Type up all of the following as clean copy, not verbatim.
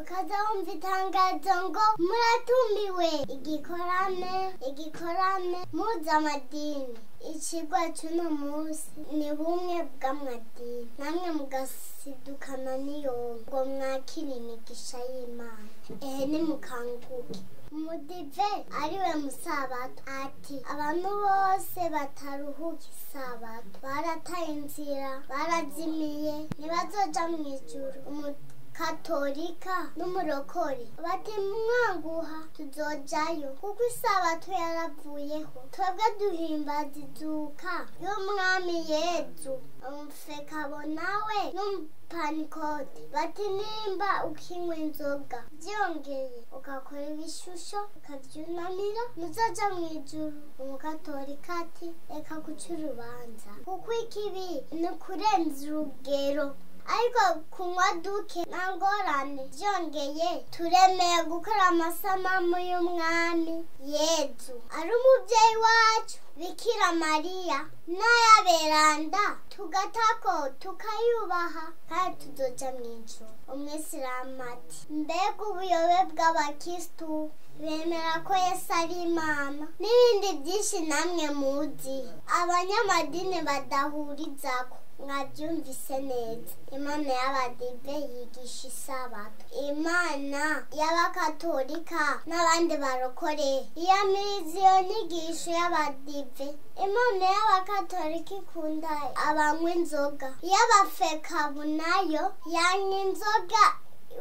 Ukaza wumva itangazo ngo muratumiwe igikorane, igikorane mpuzamadini. Icigwa c'uno munsi ni bumwe bw'amadini, namwe mugasidukana n'iyongo ngo mwakire imigisha y'Imana. Ehe, nimukanguke. Umudive ariwe musabato ati abantu bose bataruhuka isabato barataye inzira, barazimiye, ntibazoja mw'ijuru. Umukatolika n'umurokore bati mwanguha tuzojayo kuko isabato yaravuyeho, twebwe duhimbaza izuka y'umwami Yezu. Umufekabo nawe n'umupanikote bati nimba ukinywa inzoga vyongeye ugakora ibishusho ukavyunamira ntuzoja mw'ijuru. Umukatolika ati reka guca urubanza kuko ikibi ni ukurenza urugero, ariko kunywa duke nta ngorane. Vyongeye turemeye gukora amasanamu y'umwami Yezu ari umuvyeyi wacu Bikira Mariya n'ayaberanda, tugatako tukayubaha kandi tuzoja mw'ijuru. Umwisilamu ati mbega ubuyobe bw'abakristu bemera ko Yesu ari Imana n'ibindi vyinshi namwe muzi abanyamadini badahurizako. Mwavyumvise neza, Imana y'abadive yigisha isabato, Imana y'abakatolika n'abandi barokore iyamiriza iyo nyigisho y'abadive. Imana y'abakatolika ikunda abanywa inzoga, iy'abafekabu nayo yanywa inzoga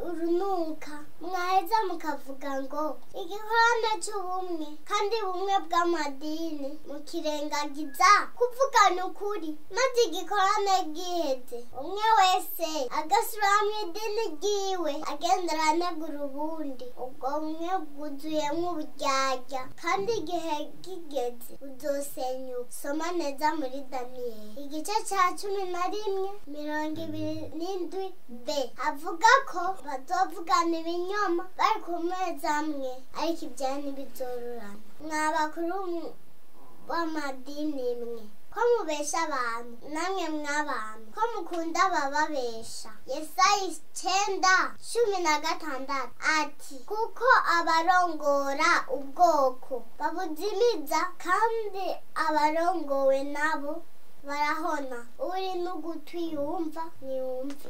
urunuka. Mwaheza mukavuga ngo igikorane c'ubumwe kandi bumwe bw'amadini, mukirengagiza kuvugana ukuri, maze igikorane giheze umwe wese agasubira mw'idini ryiwe agenda aranegura ubundi. Ubwo bumwe bwuzuyemwo uburyarya kandi igihe kigeze buzosenyuka. Soma neza muri Daniyeli igice ca 11 27 b avuga ko bazovugana ibinyoma bari ku meza amwe, ariko ivyera ntibizororana. Mwa bakuru b'amadini mwe ko mubesha abantu, namwe mw'abantu ko mukunda abababesha. Yesaya 9:16 ati kuko abarongora ubwoko babuzimiza kandi abarongowe nabo barahona. Uri n'ugutwi yumva niyumve.